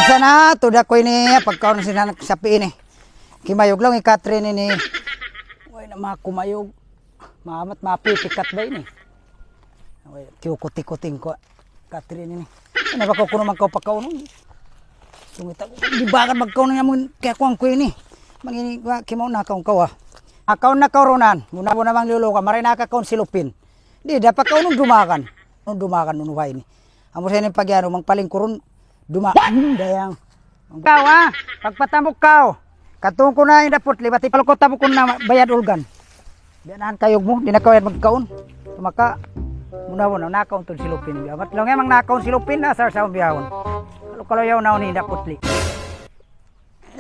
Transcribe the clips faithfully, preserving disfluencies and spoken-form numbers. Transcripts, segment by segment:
Sana, tuda ku ini, pagkaun sin anak sapi ini. Kimayug laung hi Catherine ini. Way na makumayug. Maamat, mapipikat ba ini? Way, kiyukuti-kuting ku. Catherine ini. Ina ba kaw kunu' man kaw pakaunun? Sungita, di' ba ka magkaunun yamun kaya kuwan ku ini? Mangini, wa, kimaun na kaw, kaw, ah. Akaun na kaw runan. Muna-muna mangluluka. Maray na kakaun silupin. Di', da pakaunun dumagan. Dumagan nunu ba ini? Amu sa ini pagiyanun, mangpalingkurun, duma-, hmm, dayang. Kaw, ah, pagpatamuk kaw. Katung ku na in daputli, bati' palukut tabukun na bayad ulgan. Biya' na in kayug mu, di' na kaw yan magkaun. Tumaka, muna-muna, nakaun tuud silupin. Biya' mat laung yan, mang nakaun silupin, na asal sa biyahun. Kalu-kalu yaun na in daputli.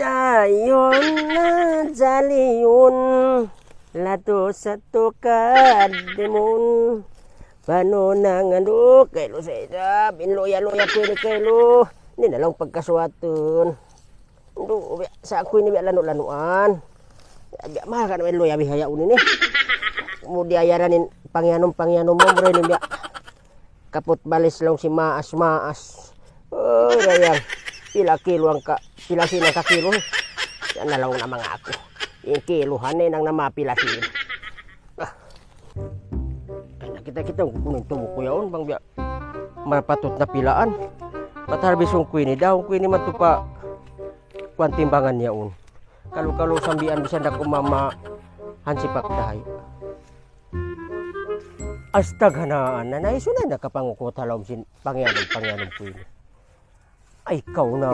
Dayn ha jaliyun, latu sa tukad dimun. Panu na nganduk, kailu sa isab, in luya-luya ku ini kailu. Ini na laung pagkasuwatun. Ndu, biya', sa aku ini biya' lanu-lanuan. Biya', biya' mahal kan in luya bihaun ini. Mu di' ayaran in pangiyanum-pangiyanum mu, mura ini biya'. Kaput balis laung sin maas-maas. Uy, dayang. Pila kilu hangka, pila sin hangka kilu. Yan na laung na manga aku. In kiluhan na in hangka na mapila sin. Ah. Ay, nakita'-kita' ku kunu' in tubu ku yaun, bang biya' mapatut na pilaan. Patarbisun ku ini, daun ku ini matu pa kuwan timbangan yaun. Kalu-kalu sambian bisan da ku mama hansipak dahay. Astag, hanaan na, naisu na nakapangukut ha lawm sin pangiyanum, pangiyanum ku ini. Ay, kaw na.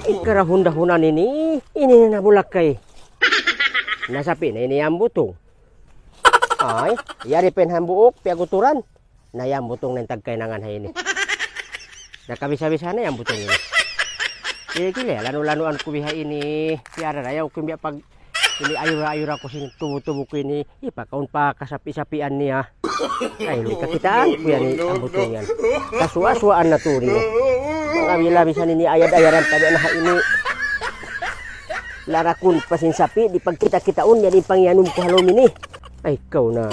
Ikarahun-dahunan ini, ini na bulakay. Nasapi na ini in butung. Ay, yari pa in hambuuk, piyaguturan. Na in butung na in tagkainangan ha ini. Nakabisa-bisa na in butung ini. Kili-kili, lanu-lanuan ku biha ini. Piyara na yaw ku biya' pag ini ayura-ayura ku sin tubu-tubu ku ini. Ipakaun pa kasapi-sapian niya. Ay, di' kakitaan ku yan in butung yan. Kasuwa-suwaan na tuud ini. Manga bila bisan ini ayad-ayaran pa di' na ha ini. Larakun pa sin sapi, di' pagkita'-kitaun yan in pangiyanum ku ha lawm ini. Ay, kaw na.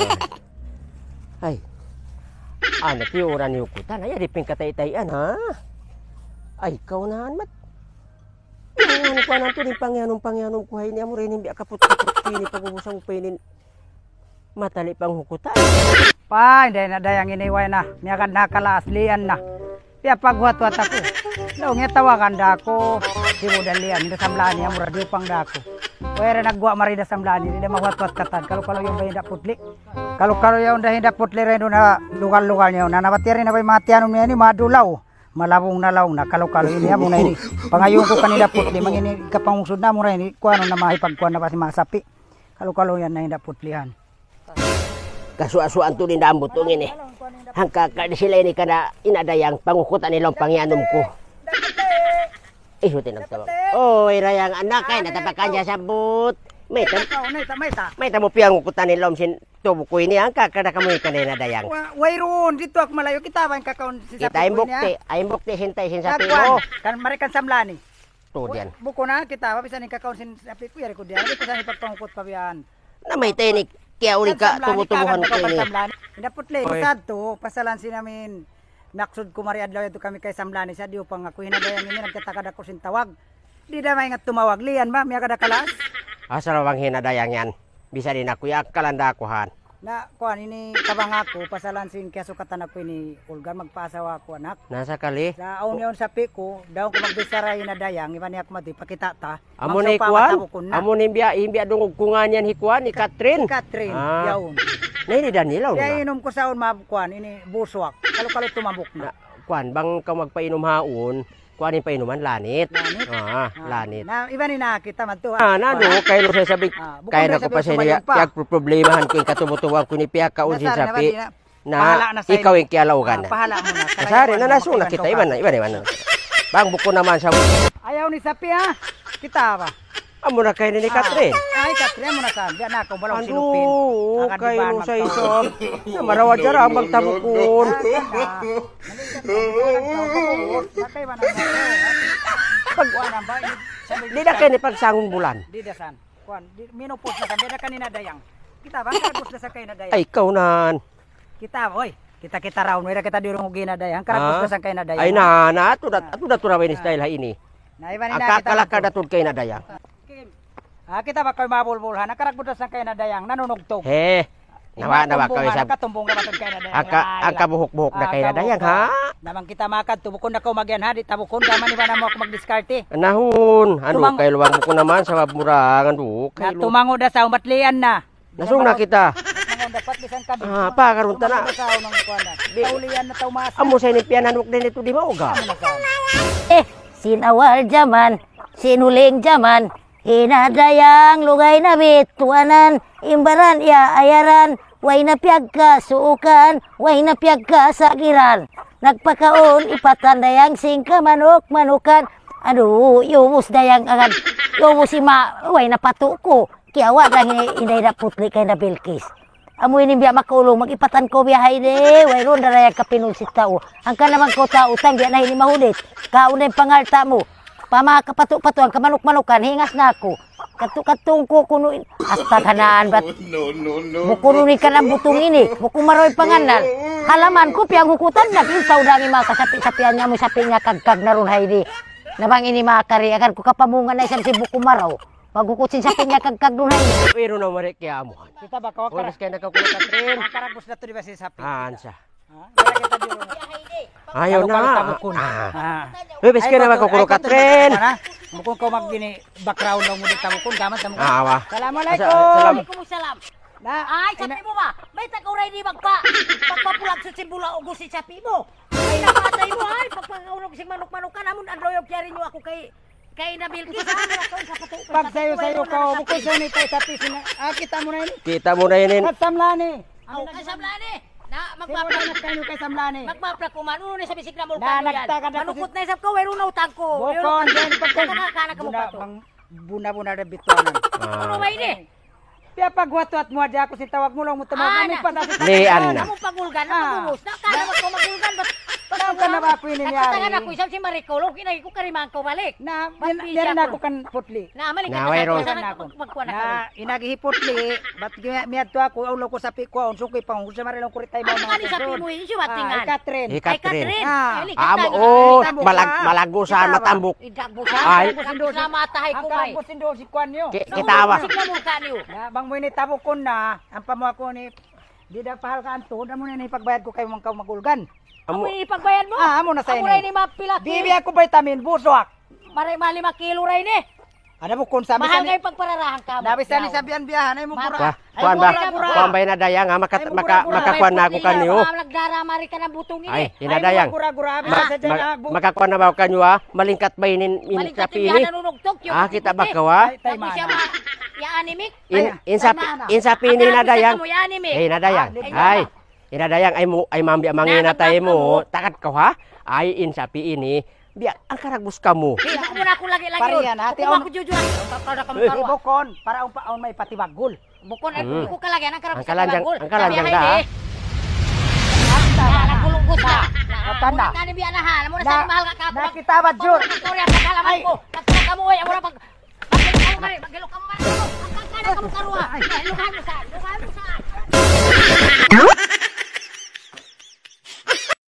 Ay. Ana, tiyuran niyu ku. Tana, yari pa in katay-tayan, ha? Ay, kaw na, mat. Ano ku anan tuud in pangiyanum, pangiyanum ku ha ini, amura ini, biya' kaput-kaput ini, pag-ubusan mu pa ini. Matali panghukutan. Pa, di' na dayang ini, way na. Miyagad na kalaas, liyan na. Piyaghuwat-huwat aku. Laung niya tawagan da aku. Sibu' da liyan, di' da samlani, amura diyupang da aku. Way ra nagguwa' mari da samlani, di' da mahuwat-huwat katan. Kalu-kalu yaun da in daputli. Kalu-kalu yaun da in daputli, rin duun ha lugal-lugal niya. Na, nabati' rin na bay mati anu niya ini, madulaw. Malabung na laung na, kalu-kalu ini, amu na ini. Pangayuun ku kan in daputli, mangini kapangusud na, amura ini, kuwan na mahipagkuwan na pa sin manga sapi. Kalu-kalu yan na in daputlihan. Kasuwa-suwaan tuud in butung ini. Hangka ka di' sila ini kana in dayang pangukutan nila in pangiyanum ku. Isutin nagtawag. Oy, dayang anak, ay, natapakan siya sabut. Mayta', mayta', mayta'. Mayta' mu piyangukutan in lawm sin tubu ku ini, hangka ka da kamu in kana in dayang. Wa-, wayruun, didtu aku malayu', kita' ba in kakaun sin sapi ku ini, ha? Kita' in bukti, ay in bukti sin tay sin sapi mu. Kan mari kan samlani. Tuud yan. Bukun na kita', bisan in kakaun sin sapi ku, yari ku diyan, di' ku sa' hipagpangukut pa biya' yan. Na mayta' ini, kiyauli ka, tubu-tubuhan ku ini. Inda putli, sad tu, pasalan sin amin, maksud ku mari adlaw yadtu kami kay samlani, sa' diyupang aku, in dayang ini, nagtatakad aku sin tawag. Di' da maingat tumawag, liyan ba, miyagad da kalaas. Asal bang in dayang yan. Bisan di' na aku, ya, kalan da aku han. Na, kuwan, ini tabang aku, pasalan sin kiyasukatan aku ini, Ulgan, magpaasawa aku anak. Na sakali. Sa' awn yaun sapi ku, daun ku magbichara in dayang, iban niya aku mati, pakita' ta. Amu na hi kuwan? Amu na in biya', in biya' dungug ku ngan yan hi kuwan, hi Catherine. Hi Catherine, yaun. Na ini Daniel, awn na. Biya' inum ku sa' awn ma-, kuwan, ini buswak. Kalu-kalu tumabuk na. Na, kuwan, bang kaw magpainum haun, kuwan in painuman, lanit. Lanit? Ah, lanit. Na, iban in nakita' madtu, ha? Ah, na, kuwan. Kay lu sa' sabi, kay na ku pa sa ini, piyagproblemahan ku in katubu-tubuhan ku ini, piyakaun sin sapi. Na, ikaw in kiyalawgan na. Pahala mu na. Sari na, nasu na kita, iban na, iban na, iban na. Bang bukun naman sa. Ayaw in sapi, ha? Kita' ba? Amu na kay ini, Catherine. Ay, Catherine, amu na sa. Biya' na aku, balaw silupin. Andu', kay lu sa' isab. Na, marawa jara, bang tabukun. Di' da kay ini pagsangun bulan. Di' da san. Kuwan, di', menopause na san, di' da kan in dayang. Kita' ba, ubus na sa' kan in dayang. Ay, kaw nan. Kita' ba, oy. Kita-kita raun, wala kita diyurung ug Ina Dayang. Hangkan na, ha? Gusto sang kay Ina Dayang, ay, ha? Na, na, atu da, atu da turawa ini, ah, style ha ini. Na, iban ini. Angka kita kalaka' na tud kay Ina Dayang. Ah, kita ba kaw mabulbul, ha? Nakarakbud na sang kay Ina Dayang, nanunugtog. He. Nawa', nawa' kaw isab. Katumbung na ba tud kay Ina Dayang? Angka, angka buhuk-buhuk na kay Ina Dayang, ha? Namang kita makadtu, bukun na kaw magiyan, ha? Di' tabukun, gaman iban na mu aku magdiskarte. Nahun, anu, kailuan mu ku naman, sabab mura, anu, kailuan. Natumangu da sa umatlian na. Nasung na kita. Mangaw dapat bisan ka. Ah, pa, karun ta na. Di. Taulian na tau masa. Amu sa ini piyanan mu din itu di' mauga'. Amu na sa. Eh, sin awal jaman, sin huling jaman, Ina Dayang lugay na bituanan, in baran iya ayaran, way na piyagkasuukan, way na piyagkasagiran. Nagpakaun ipatan dayang sin kamanuk-manukan. Aduh, yubus dayang agad. Yubus ima, way na patuku. Kiyawa' da ini, ini da Putli kay na Bilkis. Amu ini biya' makaulung, mag-ipatan kaw biya' ha ini, wayruun da dayang kapinunsit tau. Hangkan na man kaw tau, tang biya' na ini mahudit. Kaun na in pangalta' mu. Pama kapatu-patu, hangkan manuk-manukan, hingas na aku. Katu-, katung ku kunu' in, astaghanaan bat. No, no, no, bukun no. Unu in kanang butung ini, bukun maroy panganal. Halaman ku, piyaghukutan na, pinsaw da in manga kasapi-sapian niya mu, sapi niya kagkag na run ha ini. Na bang ini makari, agar ku kapamungan na isab sin bukun maraw. Paghukut sin sapi niya kagkag duun ha ini. Pero na mari kaya mo. Kita ba kaw? Oras kaya nakakuha ka, Trin. Makaragbus na to, di ba, si sapi? Ah, ansa. Ha? Ayaw na. Tabukun. Ah. Ah. Uy, bes kaya na makukuro ka, Trin. Bukun kaw mag-ini, background lang mu di tabukun, gaman tabukun. Ah, awa. Assalamualaikum. Asa-, salam. Waalaikumsalam. Na, ay, sapi mu ba? May takaw ray di magpa-, magpapulag sa simbula o gusi sapi mo. Ay, napatay mo, ay, pagpangaunog sing manuk-manukan, amun adlaw yung kiyari nyo ako kay Kay na Bilkis, ha? Pagsayu-sayu kaw, bukun sa ini tayo sa pisina. Ah, kita' mu na ini. Kita' mu na ini. Kasamlani. Aw, kasamlani. Na, magmapla. Kasamlani. Magmapla ku man. Unu na sa bisik na mulkan yan. Manukut na isab kaw, wayruun na utang ku. Bukun, yan, pagkun. Kana, kana ka mu pa to. Buna-buna na bituanan. Ah. Unu ba ini? Piyapagwat-wat mu hadja aku sin tawag mu, laung mu tumawag. Ah, kami na. Lian na. Amu pagulgan, ah, pagubus. Na, kaya na magpamagulgan, bat-, bat-, ka na ba aku ini niyari? Nagtatangan aku, isab si Maricol, okay na, ikaw karimaan kaw balik. Na, bat-, yan, yan na aku kan Putli. Na, mali ka na, wayruun. Sana mag-, magkuha na kami. Na, inagi hi Putli, bat-, mi-, miyadtu aku, ulo ku sapi ku, unsung ku ipang, unsung sa Maricol, kuritay mo, mga sapi mu, insu, ah, batingan. Hi Catherine. Hi Catherine. Hi Catherine. Ah. Amu, oh, malag-, malagu sa matambuk. Idagbusan, ay. Idagbusan, matahay ku, ay. Ang karambos nindo si kuan niyo. Ki-, kita ba? Sik na mukha niyo. Na, bang mu ini tabukun na, ampa mu aku ini, di' da pahal ka antud, amu na ini pagbayad ku kay mangkaw magulgan. Amu. Amu ini pagbayad mo? Ah, amu na sa ini. Amu na ini mapila ki-. Bibi aku vitamin, buswak. Mari ma lima kilo ra ini. Ada bukun sa. Mahal kay pagpararahan ka mo. Na, bisan ni sabihan biyahan, ay mu gura. Kuan ba? Kuan ba, Ina Dayang, ha? Maka-, maka-, makakuan na aku kaniyu. Nagdaramari ka ng butong ini. Ay, Ina Dayang. Makakuan na ba aku kaniyu, ha? Malingkat ba ini, in sapi ini? Ah, kita' ba kaw, ha? In, in sapi, in sapi ini, Ina Dayang. Eh, Ina Dayang. Ay, Ina Dayang, ay mu, ay mambi amang ina tayo mu. Takat kaw, ha? Ay, in sapi ini. Biya', ang karagbus kamu. Di, bukun mu na aku lagi-lagi. Pariyan, hati, bukun mu aku jujur. Bukun, para umpa, awn may patibagul. Bukun, eh, bukun ka lagi, ang karagbus kamu. Ang kalanjang, ang kalanjang da. Nagulunggus ka. Tanda. Muna tani biya' na, ha? Muna sa mahal ka, na, kita ba, Jur? Muna ka, Korea, sa kalam.